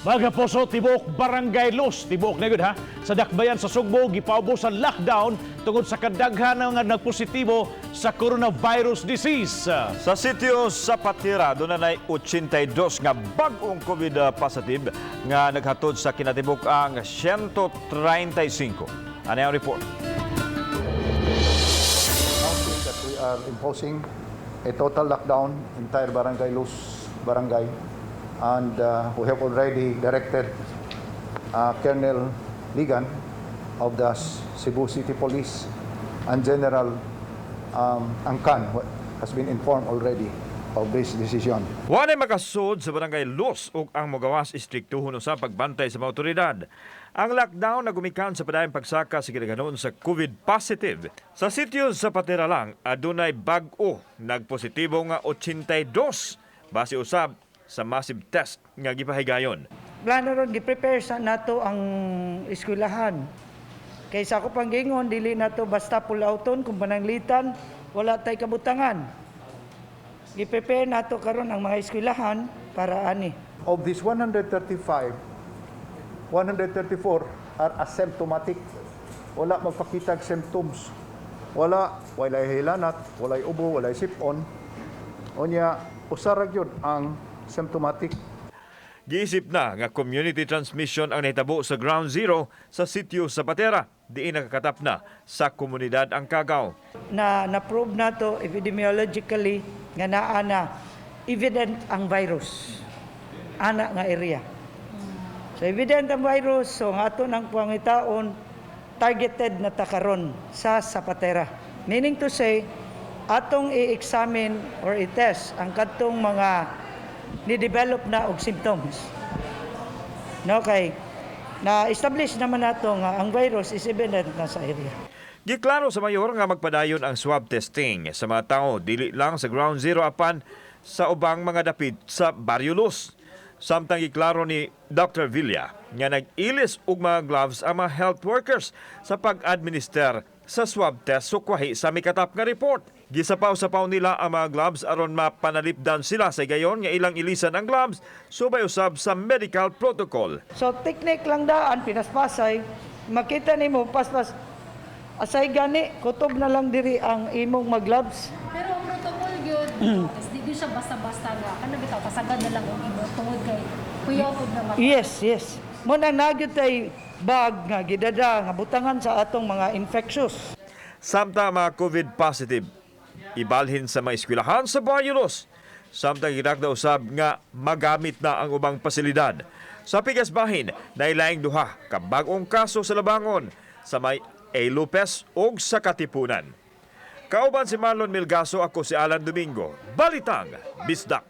Mga kapuso, tibuok Barangay Luz, tibuok na yun ha, sa Dakbayan sa Sugbo, gipaubos ang lockdown tungod sa kadaghan nga nagpositibo sa coronavirus disease. Sa sitio Zapatera, duna nay 82 nga bag-ong COVID positive nga naghatod sa kinatibuk ang 135. Ano ang report? Announcing that we are imposing a total lockdown, entire Barangay Luz Barangay, and we have already directed Colonel Ligan of the Cebu City Police and General Angkan has been informed already of this decision. Walay makasud sa Barangay Luz ug ang mogawas, istriktuhon sa pagbantay sa mga otoridad. Ang lockdown na gumikan sa padayong pagsaka sa gidaghanon sa COVID positive. Sa sitio Zapatera lang, adunay bag-o nagpositibo nga 82 base usab sa massive test nga gipahigayon. Plano ron, gi-prepare sa nato ang eskwelahan. Kay sa ako pang gingon, dili nato basta pull-outon kung pananglitan, wala tay kabutangan. Gi-prepare nato karon ang mga eskwelahan para ani. Of these 135, 134 are asymptomatic. Wala magpakitag symptoms. Wala, walay hilanat, walay ubo, walay sipon. Unya, usa ra gyud ang symptomatic. Giisip na nga community transmission ang nahitabo sa Ground Zero sa sitio Zapatera. Diin nakakatap na sa komunidad ang kagaw. Na na-prove nato epidemiologically nga naa na evident ang virus ana nga area. So evident ang virus, so ang ato nang pangitaon, targeted na ta karon sa Zapatera. Meaning to say, atong i-examine or i-test ang kadtong mga ni-develop na og symptoms. No, kay na-establish naman nato nga ang virus is evident na sa area. Giklaro sa mayor nga magpadayon ang swab testing sa mga tao dili lang sa Ground Zero apan sa ubang mga dapit sa Barrio Luz. Samtang giklaro ni Dr. Villa nga nag-ilis og mga gloves ang mga health workers sa pag-administer sa swab test sukwahi sa mikatap nga report. Gisapaw-sapaw nila ang mga gloves aron mapanalipdan sila sa gayon nga ilang ilisan ang gloves subay usab sa medical protocol. So technique lang daan pinaspasay, makita nimo paspas asay gani kutob na lang diri ang imong mag-gloves. Pero ang protocol gyud is di gyud siya basta-basta nga kana bitaw pasagad na lang og imo tungod kay kuyaw pud na maka. Yes. Mo nang nagyud tay bag nga gidada nga butangan sa atong mga infectious. Samtang mga COVID positive ibalhin sa mga eskwelahan sa Barrio Luz. Samtang gitakda usab nga magamit na ang ubang pasilidad. Sa pikas bahin, nailaing duha ka bag-ong kaso sa Labangon sa may A. Lopez ug sa Katipunan. Kauban si Marlon Milgaso, ako si Alan Domingo. Balitang Bisdak.